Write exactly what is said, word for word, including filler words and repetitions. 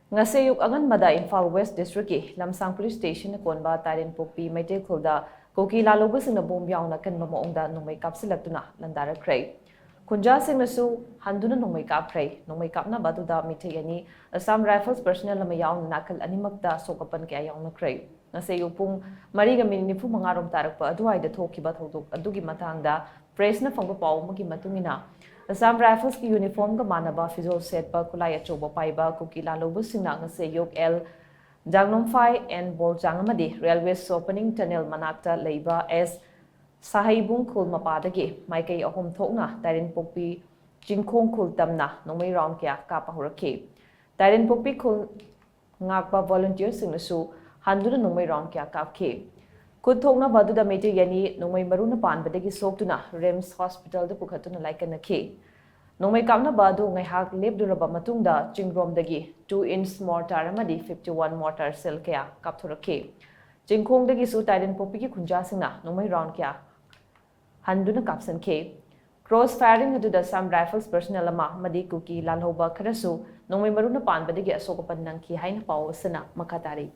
ꯉꯁꯤ ꯑꯌꯨꯛ ꯑꯉꯟꯕꯗ ꯏꯝꯐꯥꯜ ꯋꯦꯁ ꯗꯤꯁꯇ꯭ꯔꯤꯛꯀꯤ ꯂꯝꯁꯥꯡ ꯄꯨꯂꯤꯁ ꯁ꯭ꯇꯦꯁꯟꯅ ꯀꯣꯟꯕ ꯇꯥꯏꯔꯦꯟ ꯄꯣꯛꯄꯤ ꯃꯩꯇꯩ ꯈꯨꯜꯗ ꯀꯨꯀꯤ ꯂꯥꯜꯍꯧꯕꯁꯤꯡꯅ ꯕꯣꯝ ꯌꯥꯎꯅ ꯀꯟꯕ ꯃꯑꯣꯡꯗ ꯅꯣꯡꯃꯩ ꯀꯥꯞꯁꯤꯜꯂꯛꯇꯨꯅ ꯂꯥꯟꯗꯥꯔꯛꯈ꯭ꯔꯦ꯫ ꯈꯨꯟꯖꯥꯁꯤꯡꯅꯁꯨ ꯍꯟꯗꯨꯅ ꯅꯣꯡꯃꯩ ꯀꯥꯞꯈ꯭ꯔꯦ꯫ ꯅꯣꯡꯃꯩ ꯀꯥꯞꯅꯕ ꯑꯗꯨꯗ ꯃꯤꯇꯩ ꯑꯅꯤ, ꯑꯁꯥꯝ ꯔꯥꯏꯐꯜꯁ ꯄꯔꯁꯅꯦꯜ ꯑꯃ ꯌꯥꯎꯅ ꯅꯥꯀꯜ ꯑꯅꯤꯃꯛꯇ ꯑꯁꯣꯛ ꯑꯄꯟ ꯀꯌꯥ ꯌꯥꯎꯅꯈ꯭ꯔꯦ꯫ ꯉꯁꯤ ꯑꯌꯨꯛ ꯄꯨꯡ ꯃꯔꯤꯒ ꯃꯤꯅꯤꯠ ꯅꯤꯐꯨ ꯃꯉꯥ ꯔꯣꯝ ꯇꯥꯔꯛꯄ ꯑꯗꯨꯋꯥꯏꯗ ꯊꯣꯛꯈꯤꯕ ꯊꯧꯗꯣꯛ ꯑꯗꯨꯒꯤ ꯃꯇꯥꯡꯗ ꯄ꯭ꯔꯦꯁꯅ ꯐꯪꯕ ꯄꯥꯎ ꯑꯃꯒꯤ ꯃꯇꯨꯡ ꯏꯟꯅ, ꯑꯁꯥꯝ ꯔꯥꯏꯐꯜꯁꯀꯤ ꯌꯨꯅꯤꯐꯣꯔꯝꯒ ꯃꯥꯟꯅꯕ ꯐꯤꯖꯣꯜ ꯁꯦꯠꯄ ꯈꯨꯠꯂꯥꯏ ꯑꯆꯧꯕ ꯄꯥꯏꯕ ꯀꯨꯀꯤ ꯂꯥꯜꯍꯧꯕꯁꯤꯡꯅ ꯉꯁꯤ ꯑꯌꯨꯛ ꯑꯦꯜ ꯖꯥꯡꯅꯣꯝꯐꯥꯏ ꯑꯦꯟ ꯕꯣꯔꯖꯥꯡ ꯑꯃꯗꯤ ꯔꯦꯜꯋꯦ ꯁꯣꯄꯅꯤꯡ ꯇꯅꯦꯜ ꯃꯅꯥꯛꯇ ꯂꯩꯕ ꯑꯦꯁ ꯁꯥꯍꯩꯕꯨꯡ ꯈꯨꯜ ꯃꯄꯥꯗꯒꯤ ꯃꯥꯏꯀꯩ ꯑꯍꯨꯝ ꯊꯣꯛꯅ ꯇꯥꯏꯔꯦꯟꯄꯣꯛꯄꯤ ꯆꯤꯡꯈꯣꯡ ꯈꯨꯜ ꯇꯝꯅ ꯅꯣꯡꯃꯩ ꯔꯥꯎꯟ ꯀꯌꯥ ꯀꯥꯞꯄ ꯍꯧꯔꯛꯈꯤ꯫ ꯇꯥꯏꯔꯦꯟꯄꯣꯛꯄꯤ ꯈꯨꯜ ꯉꯥꯛꯄ ꯚꯣꯂꯨꯟꯇꯤꯌꯔꯁꯤꯡꯅꯁꯨ ꯍꯟꯗꯨꯅ ꯅꯣꯡꯃꯩ ꯔꯥꯎꯟ ꯀꯌꯥ ꯀꯥꯞꯈꯤ꯫ ꯈꯨꯠ ꯊꯣꯛꯅꯕ ꯑꯗꯨꯗ ꯃꯩꯇꯩ ꯑꯅꯤ ꯅꯣꯡꯃꯩ ꯃꯔꯨꯅ ꯄꯥꯟꯕꯗꯒꯤ ꯁꯣꯛꯇꯨꯅ ꯔꯤꯝꯁ ꯍꯣꯁꯄꯤꯇꯥꯜꯗ ꯄꯨꯈꯠꯇꯨꯅ ꯂꯥꯏꯀꯠꯅꯈꯤ꯫ ꯅꯣꯡꯃꯩ ꯀꯥꯞꯅꯕ ꯑꯗꯨ ꯉꯥꯏꯍꯥꯛ ꯂꯦꯞꯂꯨꯔꯕ ꯃꯇꯨꯡꯗ ꯆꯤꯡꯔꯣꯝꯗꯒꯤ ꯇꯨ ꯏꯟꯆ ꯃꯣꯔꯇꯥꯔ ꯑꯃꯗꯤ ꯐꯤꯐꯇꯤ ꯋꯥꯟ ꯃꯣꯔꯇꯥꯔ ꯁꯦꯜ ꯀꯌꯥ ꯀꯥꯞꯊꯣꯔꯛꯈꯤ꯫ ꯆꯤꯡꯈꯣꯡꯗꯒꯤꯁꯨ ꯇꯥꯏꯔꯦꯟꯄꯣꯛꯄꯤꯒꯤ ꯈꯨꯟꯖꯥꯁꯤꯡꯅ ꯅꯣꯡꯃꯩ ꯔꯥꯎꯟ ꯀꯌꯥ ꯍꯟꯗꯨꯅ ꯀꯥꯞꯁꯤꯟꯈꯤ꯫ ꯀ꯭ꯔꯣꯁ ꯐꯥꯌꯔꯤꯡ ꯑꯗꯨꯗ ꯑꯁꯥꯝ ꯔꯥꯏꯐꯜꯁ ꯄꯔꯁꯅꯦꯜ ꯑꯃ ꯑꯃꯗꯤ ꯀꯨꯀꯤ ꯂꯥꯜꯍꯧꯕ ꯈꯔꯁꯨ ꯅꯣꯡꯃꯩ ꯃꯔꯨꯅ ꯄꯥꯟꯕꯗꯒꯤ ꯑꯁꯣꯛ ꯑꯄꯟ ꯅꯪꯈꯤ ꯍꯥꯏꯅ ꯄꯥꯎ ꯑꯁꯤꯅ ꯃꯈꯥ ꯇꯥꯔꯤ꯫